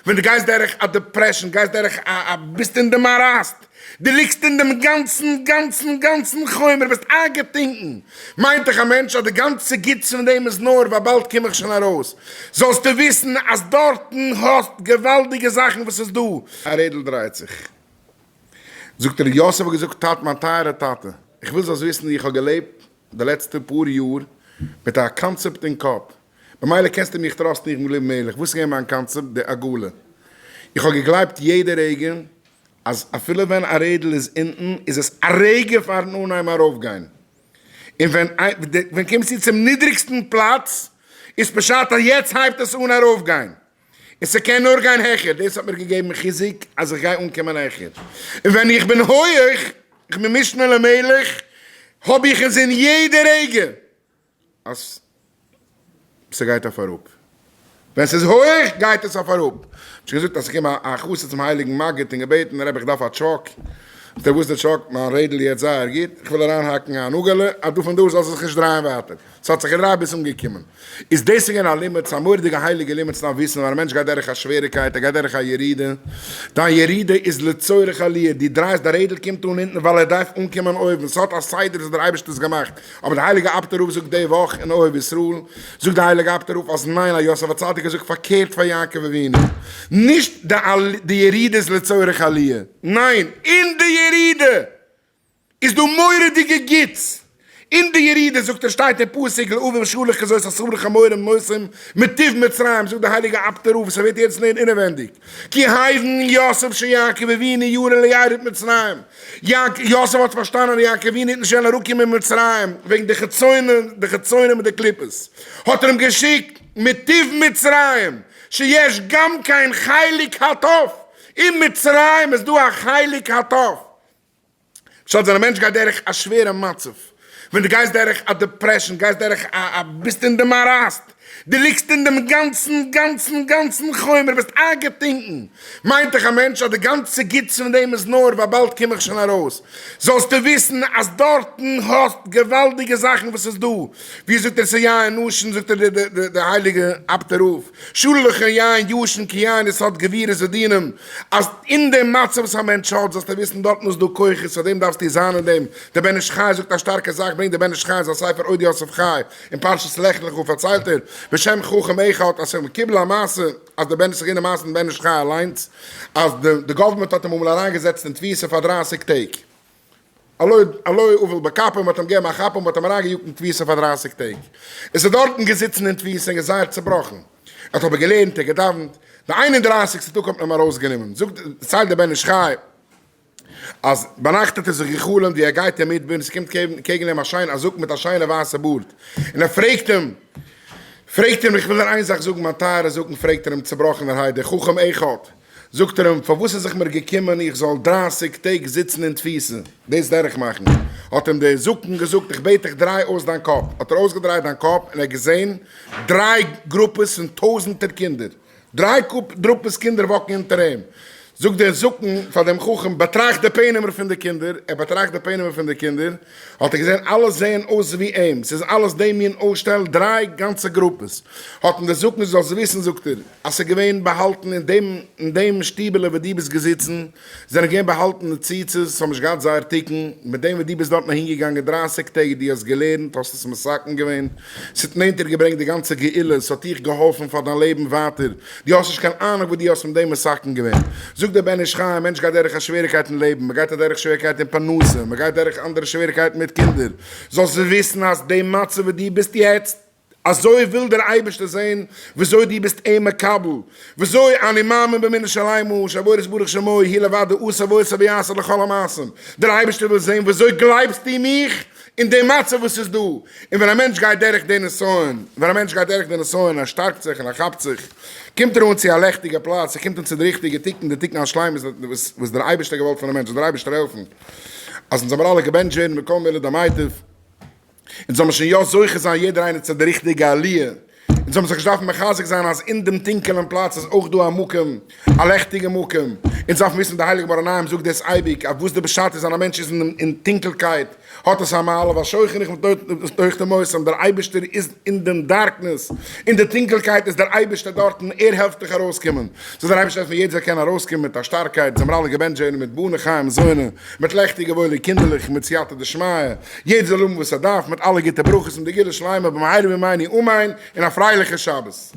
ווען דו גייסט דורך א depression, גייסט דורך א א ביסט אין די מאראסט, דו ליגסט אין דעם גאנצן גאנצן גאנצן חומר, ביסט איינגעטונקן, מיינט דאך א מענטש אז די גאנצע גוטס פון דעם איז נאר ווייל באלד קום איך שוין ארויס. זאלסטו וויסן אז דארטן האסט געוואלדיגע זאכן וואס איז דא. א רעדל דרייט זיך. זאגט ער, יוסף האט געזאגט, טאטע, מיין טייערע טאטע, איך וויל זאלסט וויסן, איך האב געלעבט די לעצטע פאר יאר מיט א קאנצעפט אין קאפ, במילא קענסטו מיך trust ן, איך בין געבליבן ערליך. וואס איז געווען מיין קאנצעפט? די עגלה. איך האב געגלייבט יעדע רגע אז אפילו ווען א רעדל איז אונטן, איז עס א רגע פארן אנהייבן ארויפגיין. און ווען ווען קומסטו צום נידריגסטן פלאץ, איז פשט אז יעצט הייבט עס אן ארויפגיין. און ס'קען נאר גיין העכער, דאס האט מיר געגעבן חיזוק אז איך גיי אנקומען העכער. און ווען איך בין הויעך, איך בין משנה למלך, האב איך אינזין יעדע רגע אז ס'גייט אויף אראפ. ווען ס'איז הויעך גייט עס אויף אראפ. האב שוין געזאגט אז ס'קומט א חסיד צום הייליגן מגיד און געבעטן, רבי איך דארף א טשאק. זאגט ער, וואס איז די טשאק? מיין רעדל יעצט זייער גוט, איך וויל אריינהאקן א נאגעלע אז דא פון דא זאל זיך נישט דרייען ווייטער. ס'האט זיך געדרייט ביז אנגעקומען. איז דאס געווען א לימוד, ס'איז א מורא'דיגע הייליגע לימוד צו דארף וויסן ווען א מענטש גייט דורך א שוועריקייט, ער גייט דורך א ירידה, דיין ירידה איז לצורך עליה, דו דרייסט די רעדל קומט אן אונטן ווייל ער דארף אנקומען אויבן, ס'האט א סדר וויאזוי דער אייבערשטער האט עס געמאכט, אבער די הייליגע אפטער רב זאגט די וואך אין אוהב ישראל, זאגט די הייליגע אפטער רב אז ניין אז יוסף הצדיק האט געזאגט פארקערט פאר יעקב אבינו, נישט די ירידה איז לצורך עליה, ניין, אין די ירידה! איז דא מורא'דיגע גוטס אין די ירידה, זאגט ער שטייט אין פסוק לאביו שלח כזאת עשרה חמורים נוסעים מטוב מצרים, זאגט די הייליגע אפטער רב, ס'ווערט יעצט נער אינעווענדיג, כי הבין יוסף שיעקב אבינו ירא לירד מצרים, יוסף האט פארשטאנען אז יעקב אבינו וועט נישט וועלן אראפקומען אין מצרים וועגן די חצונים, די חצונים מיט די קליפות, האט ער אים געשיקט מטוב מצרים, שיש גם כן חלק הטוב, אין מצרים איז דא א חלק הטוב. פשט ווען א מענטש גייט דורך א שווערע מצב, ווען דו גייסט דורך א depression, גייסט דורך א א ביסט אין די מאראסט, דו ליגסט אין דעם גאנצן גאנצן גאנצן חומר, ביסט איינגעטונקן, מיינט דאך א מענטש אז די גאנצע גוטס פון דעם איז נאר ווייל באלד קום איך שוין ארויס. זאלסטו וויסן אז דארטן האסט געוואלדיגע זאכן וואס איז דא, ווי זאגט ער ס'איז יין נשן, זאגט ער די די הייליגע אפטער רב, שלא לכן יין ישן כי יין איז סוד גבורות ודינים, אז אין דעם מצב וואס א מענטש האט, זאלסטו וויסן דארטן איז דא כוחות, פאר דעם דארפסטו זיין אין דעם, דער בן איש חי זאגט א שטארקע זאך, ברענגט דער בן איש חי אין זיין ספר עוד יוסף חי, אין פרשת לך לך פארציילט ער, בשם חכם אחד, אז ס'איז מקובל א מעשה, אז דער בן, ס'איז געווען די מעשה מיטן בן איש חי אליינס, אז די government האט אים אמאל אריינגעזעצט אין תפיסה פאר דרייסיג טעג. על לא עוול בכפו, מ'האט אים געגעבן א כאפ און מ'האט אים אריינגעיאגט אין תפיסה פאר דרייסיג טעג. עס איז דארטן געזיצן אין תפיסה און געווען זייער צעבראכן. ער האט אבער געלערנט און געדאווענט. די איין און דרייסיגסטע טאג האט מען אים ארויסגענומען. זאגט, דערציילט דער בן איש חי, אז ביינאכט האט ער זיך גע'חלומ'ט ווי ער גייט אין מדבר און ס'קומט קעגן אים א שיין א זקן מיט א שיינע ווייסע בארד און ער פרעגט אים, פרעגט אים, איך וויל דיר איין זאך זאגן מיין טייערע זקן, פרעגט ער אים צעבראכענערהייט, דער חכם אחד, זאגט ער אים, פארוואס איז זיך מיר געקומען איך זאל דרייסיג טעג זיצן אין תפיסה, דאס דורך מאכן? האט אים דער זקן געזאגט, איך בעט דיך דריי אויס דיין קאפ. האט ער אויסגעדרייט דיין קאפ און ער האט געזען דריי גרופעס פון טויזנטער קינדער, דריי גרופעס קינדער walk ן אונטער אים. זאגט דער זקן פאר דעם חכם, באטראכט די פענעמער פון די קינדער, ער באטראכט די פענעמער פון די קינדער, האט ער געזען אלע זעען אויס ווי אים, ס'איז אלעס דעם מין אויסשטעל, דריי גאנצע גרופעס. האט אים דער זקן, זאלסט וויסן, זאגט ער, אז ס'איז געווען באהאלטן אין דעם אין דעם שטיבעלע וואו דו ביסט געזיצן, זענען געווען באהאלטן ניצוצות, האבן נישט געהאט זייער תיקון, מיט דעם וואס דו ביסט דארטן אהינגעגאנגען דרייסיג טעג, דו האסט געלערנט, האסט עס מתקן געווען, ס'האט נענטער געברענגט די גאנצע גאולה, ס'האט דיך געהאלפן פאר דיין לעבן ווייטער, דו האסט נישט קיין אהנונג וואס דו האסט מיט דעם מתקן געווען. זאגט דער בן איש חי, א מענטש גייט דורך א שוועריקייט אין לעבן, מ'גייט אדורך שוועריקייטן אין פרנסה, מ'גייט דורך אנדערע שוועריקייטן מיט קינדער, זאלסט וויסן אז די מצב וואס דו ביסט יעצט, אזוי וויל דער אייבערשטער זען וויאזוי דו ביסט אים מקבל, וויאזוי אני מאמין באמונה שלימה שהבורא יתברך שמו הוא לבדו עשה ועושה ויעשה לכל המעשים, דער אייבערשטער וויל זען וויאזוי גלייבסטו מיך אין די מצב וואס איז דא, און ווען א מענטש גייט דורך די נסיון, ווען א מענטש גייט דורך די נסיון, ער שטארקט זיך און ער כאפט זיך, קומט ער אן צו א לעכטיגע פלאץ, ער קומט אן צו די ריכטיגע תיקון, די תיקון השלימות וואס דער אייבערשטער האט געוואלט פונעם מענטש, זאל דער אייבערשטער העלפן אז אונז זאל מיר אלע געבענטשט ווערן מכל מילי דמיטב. אונז זאל מען שוין יא זוכה זיין יעדער איינער צו די ריכטיגע עליה, אונז זאל מען זיך נישט דארפן מחזק זיין אז אין דעם טונקעלען פלאץ איז אויך דא א מקום, א לעכטיגע מקום, און. אונז דארפן וויסן די הייליגע מאור עיניים זאגט דאס אייביג אז וואס די פשט איז אז א מענטש איז אין טונקלקייט האט עס א מעלה ווייל שוכן איך בתוך טומאותם דער אייבערשטער איז אין דעם darkness, אין די טונקלקייט איז דער אייבערשטער דארטן ער העלפט דיך ארויסקומען, זאל דער אייבערשטער העלפן יעדער זאל קענען ארויסקומען מיט א שטארקייט, זאל מיר אלע געבענטשט ווערן מיט בני חיי ומזוני, מיט לעכטיגע וואוילע קינדערלעך, מיט סייעתא דשמיא, יעדער זאל האבן וואס ער דארף, מיט אלע גוטע ברכות און די גאולה שלימה במהרה בימינו אמן, און א פרייליכע שבת.